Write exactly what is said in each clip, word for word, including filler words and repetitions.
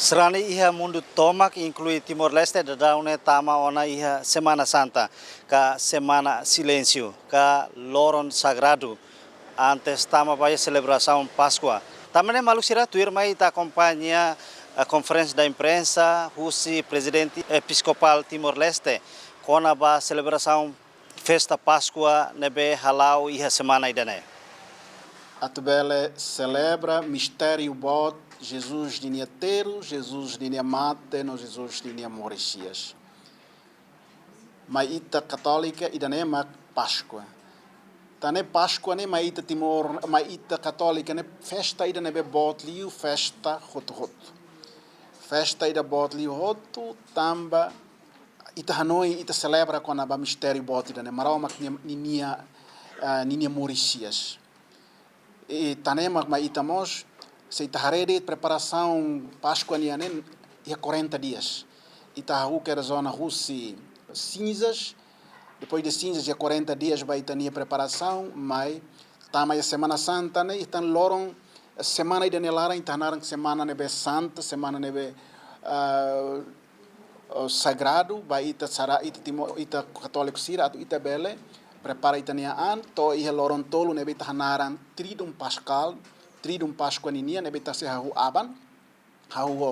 Sarani iha mundu tomak, inklui Timor-Leste, daudaun ne'e tama ona iha Semana Santa, ka Semana Silénsiu, ka loron sagradu, antes tama ba iha selebrasaun Páskua. Tanba ne'e maluk sira, tuirmai ita akompaña, eh, konferénsia imprensa husi Prezidente Episkopál Timor-Leste kona-ba selebrasaun festa Páskua ne'ebé hala'o iha semana ida-ne'e. Atu bele selebra mistériu boot Jesus ninia terus, Jesus ninia mate, no Jesus ninia moris hi'as. Mai ita katólika ida-ne'e mak Páskua. Tan ne'e Páskua ne'e mai ita Timor, mai ita katólika ne'e festa ida ne'ebé boot liu, festa hotu-hotu. Festa ida boot liu hotu, tanba ita hanoin, ita selebra kona-ba mistériu boot ida-ne'e, Maromak nia, ninia, ah, ninia moris hi'as. I tan ne'e mak mai ita mós, se ita haree de'it preparasaun Páskua nian ne'e iha quarenta dias. Ita hahú kedas ona husi Sinzas, depois de Sinzas iha quarenta dias ba ita-nia preparasaun, mai tama iha Semana Santa ne'e, ita loron semana ida-ne'e laran ita hanaran semana ne'ebé santa, semana ne'ebé, ah, ah, sagradu, ba ita sara, ita Timo-, ita katóliku sira, atu ita bele prepara ita-nia an, to'o iha loron tolu ne'ebé ita hanaran Triduum Paskál, Triduum Páskua ninian, ne'ebé ita sei hahú aban, hahú ho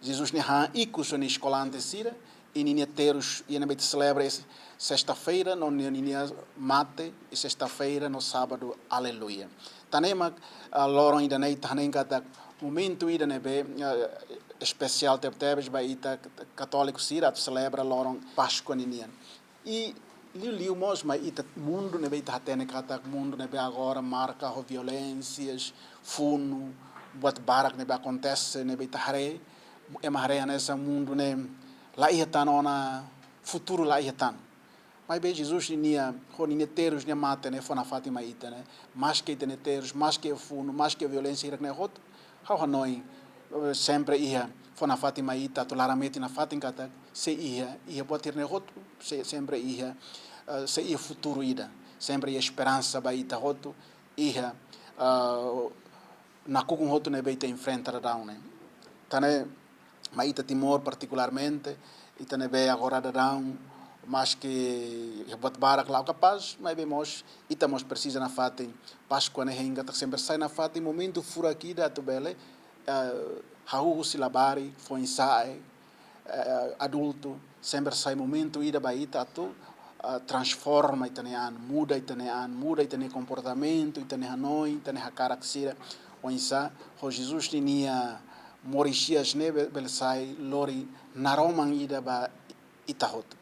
Jesus nia han ikus ho nia eskolante sira, i ninia terus, i ne'ebé ita selebra iha sesta-feira, no ninia mate, i sesta-feira, no sábadu, Aleluia. Tan ne'e mak, ah, loron ida-ne'e ita hanoin katak momentu ida ne'ebé, ah, espesiál tebetebes ba ita katóliku sira atu selebra loron Páskua ninian. I liuliu mós mai ita mundu ne'ebé ita hatene katak mundu ne'ebé agora marka ho violénsias, funu, buat barak ne'ebé akontese, ne'ebé ita haree, ema haree hanesan mundu ne'e la iha tan ona futuru, la iha tan. Maibé Jesus ninia, ho ninia terus, nia mate ne'e fó nafatin mai ita ne'e. Maske ita-nia terus, maske funu, maske violénsia hirak-ne'e hotu, ha'u hanoin, eh, sempre iha, fó nafatin mai ita, atu laran-metin nafatin katak, sei iha, iha buat hirak-ne'e hotu, sei, sempre iha, eh, sei iha futuru ida, sempre iha esperansa ba ita hotu, iha, eh, nakukun hotu ne'ebé ita enfrenta daudaun ne'e. Tan ne'e, mai ita Timor partikularmente, ita ne'ebé agora daudaun, maske buat barak la'o kapás, maibé mós, ita mós presiza nafatin Páskua ne'e hein katak sempre sai nafatin momentu furak ida atu bele, eh, hahú husi labarik, foin-sa'e, eh, adultu, sempre sai momentu ida ba ita atu, ah, transforma ita-nia an, muda ita-nia an, muda ita-nia komportamentu, ita-nia hanoin, ita-nia hakarak sira, oinsá, ho Jesus ninia moris hi'as ne'e be-, bele sai lori naroman ida ba ita hotu.